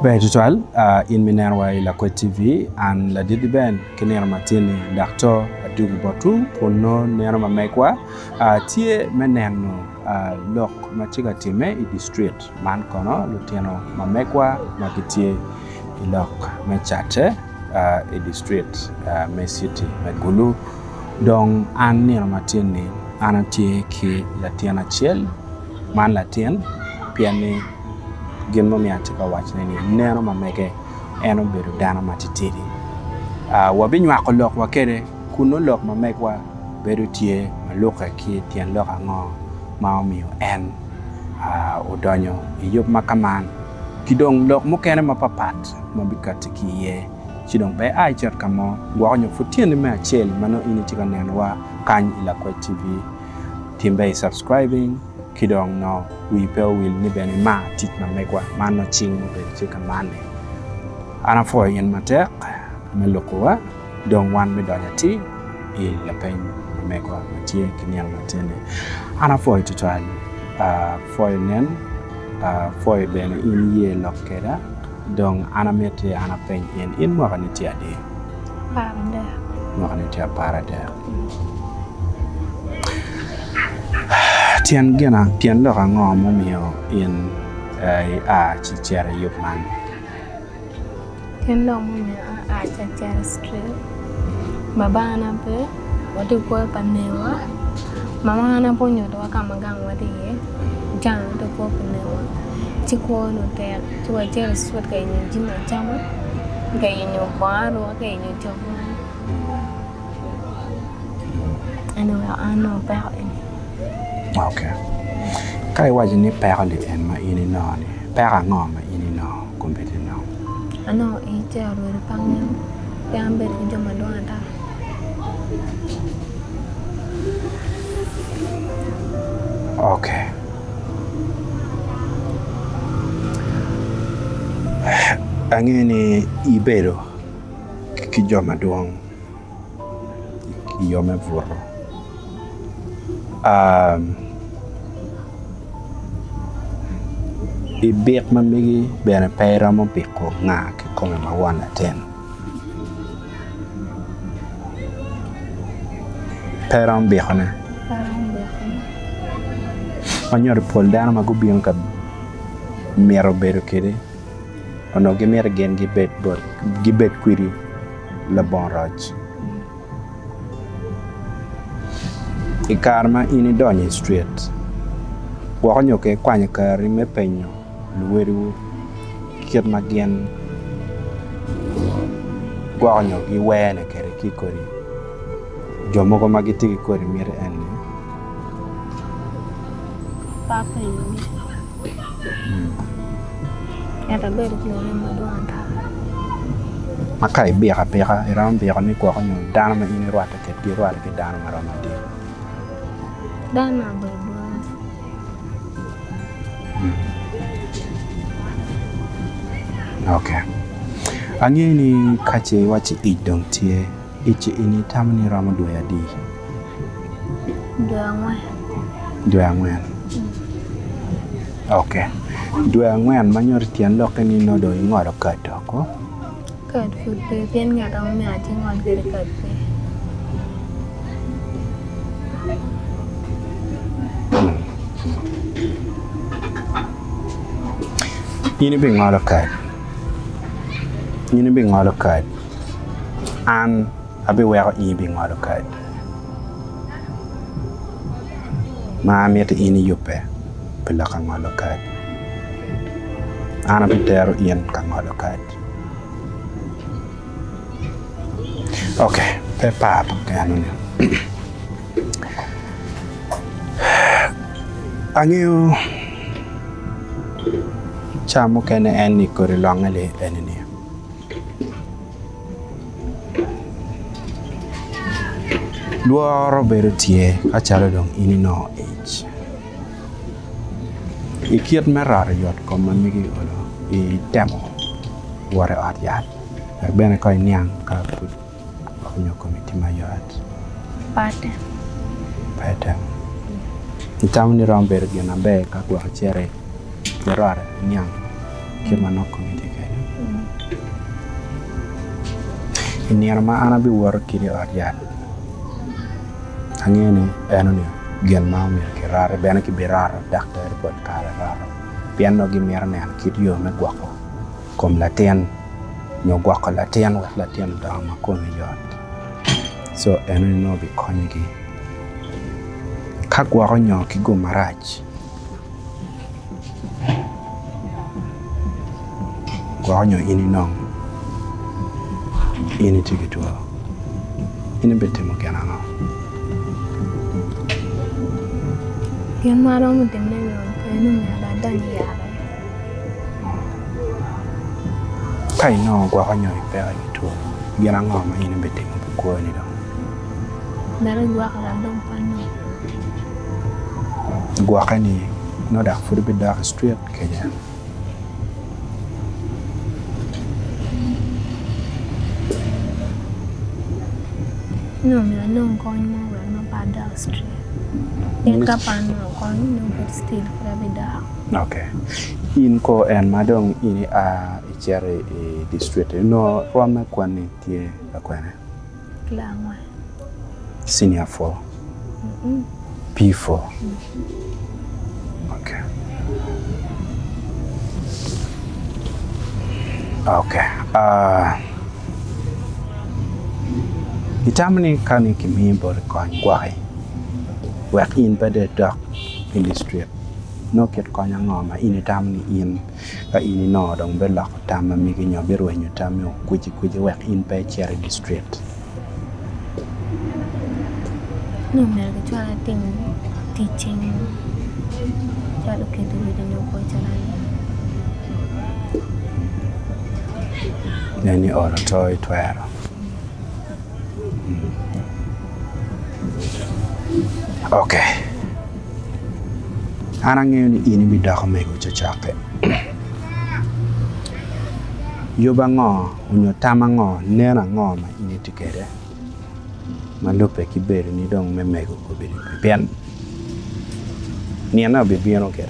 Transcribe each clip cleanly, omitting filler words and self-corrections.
Ber tutwal in ma inenowa i Lakwed TV, an ladit Ben ki nino matin-ni dok to adwogi botwu kun nongo neno ma megwa tye me neno lok ma tye ka timme i distrik man kono lutino ma megwa ma gitye i lok me catte i distrik me citi me Gulu dong an nino matin-ni an atye ki latin acel man latin pien ni gin mumiyo atye ka wacone ni neno ma mege en obedo dano matitidi. Wabinywako lokwa kwede kun nongo lok ma megwa bedo tye ma lukke ki tyen lok ango ma omiyo en odonyo i yub ma kaman ki dong lok mukene mapapat ma bikatti ki iye. Ci dong pe ia icit ka mo, gwoko nyo pud tyeni me acel ma nongo in itye ka nenowa kany i Lakwec TV. Tim ber i subscribing ki dong nongo wii pe owil ni bene imar tic ma megwa man nongo cing mubedo tye ka manne. An apwoyo in matek me lukowa dong wan me donyo atir i lapeny ma megwa ma tye ki nino matin-ni. An apwoyo tutwal, apwoyo nen, apwoyo bene in iye lok keda dong an amiti an apeny in, in mwakani tye adi? Mwakani tye aparadek. Tyen gin tyen lok ango mumiyo in ia ci icito i yub man? Tyen lok mumiyo aa ci acito i street, babana pe, watye i kwo pa newa, mamana pe onyutowa ka ma gangwa tye iye, jang watye i kwo pa newa ci kwo onongo tek ci wacito i street ka yenyo jami acama, ka yenyo bongo aruka, ka yenyo cabun. En oweko an anongo peko eni. Ok. Ka iwaco ni peko li en ma in inongo ni, peko ango ma in inongo kombeddi nongo? Anongo ic ce orwede pe angeyo pe abedo ki jo madwong ata. Ok. Angeyo ni ibedo ki jo madwong i yo me buto i bik ma megi bene pe iromo biko nga kikome ma won latin pe iromo bikone ma nyuto pol dano ma gubino ka mito bedo kwedi. Onongo gimito gin gibed kwedi labongo roc. I kare ma in idonyo i citrit, gwoko nyo kong ikwanyo kareni me penyo luwotwu kit ma gin gwoko nyo giwene kwede ki i kodi jo mogo ma gitye ki kodi miti eni. Ento abedo ki lurem madwong ata. Ma ka ibiko abika, iromo biko ni gwoko nyo dano ma in irwatte kwedgi irwatte ki dano ma romo adi? Dano obedo dwong. Ok. Angeyo ni ka ce iwacci ic dong tye, ic-ci in itamo ni romo dwe adi? Dwe angwen. Dwe angwen. Ok. Dwe angwen ma nyuto tyen lokke ni nongo dong ingolo kad oko? Kad pud pe pien ngat ma myero aci ngol kwede kad pe. In ibingolo kad. In ibingolo kad. An abiweko in ibingolo kad ma amito in iyubbe pi lok ka ngolo kad. An abitero in ka ngolo kad. Ok, pe par enoni. Angeyo ca mukene en ni kodi longe-li eni-ni. Lworo bedo tye ka calo dong in inongo ic i kit me roto yot kom ma megi olo itemo wot i ot yat wek bene kong iniang ka pud nyo komi tye mayot. Pe itemo. Itamo ni romo bedo gin maber ka gwok icito irote iniang kit ma nongo komi tye kwede. I nino ma an abiwoto kidi i ot yat, angeyo ni enoni gin ma omyero kiroti bene kibiroto daktari pol kare roto pien nongo gimito neno kit yo me gwoko kom latin nyo gwoko latin wek latin odong ma kome yot co enoni nongo bikonyogi ka gwoko nyo ki gum marac. Gwoko nyo in inong in itye ki two in ibitimo gin ango? Gin ma aromo timone dong pe ni myero adony i yat. Ka inongo gwoko nyo ipeke ki two, gin ango ma in ibitimo pi kwoni dong? Myero igwoka wek dong pe anong. Gwokke ni nongo dok pud ibidok i street kece. Nongo myero anong kony mo wek nongo pe adok i street. Pien ka pe anongo kony nongo pud still pud abidok. Ok. In ko en ma dong in ia icito i district nongo rwom me kwanni tye lakwene? Senior 4? P4? Ok. Ok. Uh, itamo ni ka ni kimiyi boti kony gwoki wek in pe dong idok in the street nongo kit kony ango ma in itamo ni in Ka in inongo dong biloko tam ma megi nyo birwenyo tammi kwicikwici wek in pe icit i distrit. Nongo myero kicwal atim tic cing calo keto udi nyo kwo carani. En ni olo to itwero. Ok, an angeyo ni in ibidoko mego cocokke. Yub ango nyo tam ango, nen ango ma in itye kwede ma lubbe ki bedoni dong me mego obedo pien nino obibino gire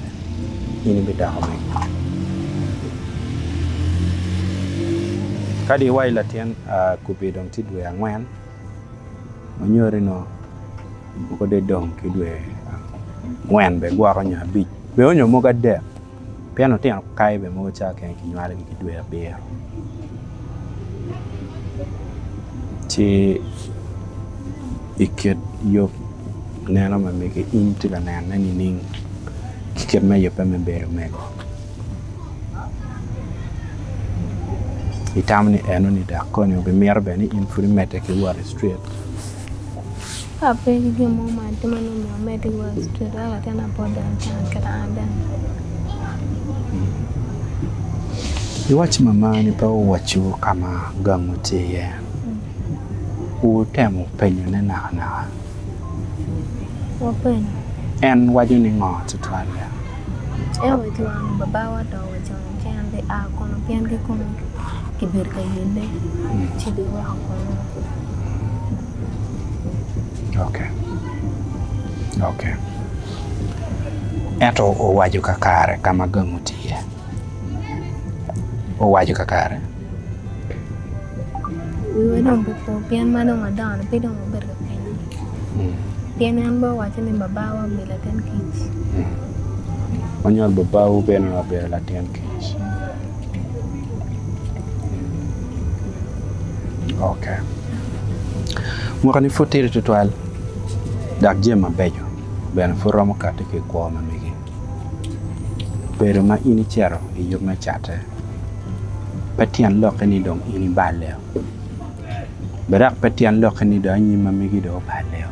in ibidoko mego. Kadi wa i latin kubbe dong tye dwe angwen ma nyuto ni mogo dong edong ki dwe angwen bene gwoko nyo abic bene onyo mogo adek pien lutino kayo bene mogo cawa keken kinywalogi ki dwe abiro ci i kit yub neno ma megi in itye ka nenone nining ki kit me yubbe me bedo mego? Itamo ni enoni dok koni obimito bene ni in pud imedde ki wot i street? Ka ape ki gin mo ma atimo ni omyero amedde ki wot i street wek latin apot dong acang aketa an bene. Iwacci mamani pe owacciwu ka ma gangwu tye iye. Wutemo penyone nakanaka? Wapenyo. En waco ni ngo tutwalle? En owaco ni babawa oto wa con ci en dong a kunu pien ki kunu kibedo ka yelle ci giweko kunu. Ok, ok. Ento owaco kakare ka ma gangu tye iye? Owaco kakare? Wiwa dong pe po pien ma dong adongo-ni pe dong wabedo ka penye pien en bene owaco ni babawa obedo latin kic. Ma nyo babawu bene obedo latin kic. Ok. Mwaka-ni pud tidi tutwal dok jami mabeco bene pud romo kati ki i kwo ma megi. Bedo ma in icito i yub me catte pe tyen lokke ni dong in iballe bene dok pe tyen lokke ni dong anyim ma megi dong oballe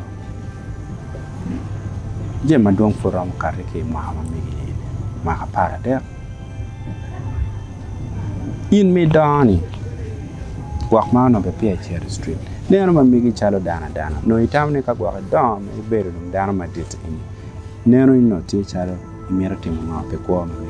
jami madwong pud romo kati ki i mwaka ma megi ni mwaka aparadek in ma idongo-ni gwok ma onongo peya icito i street neno ma megi calo dano adana onongo itamo ni ka gwok idongo ma ibedo dong dano madit eni neno ni onongo tye calo imito timo ngo pi kwo ma megi.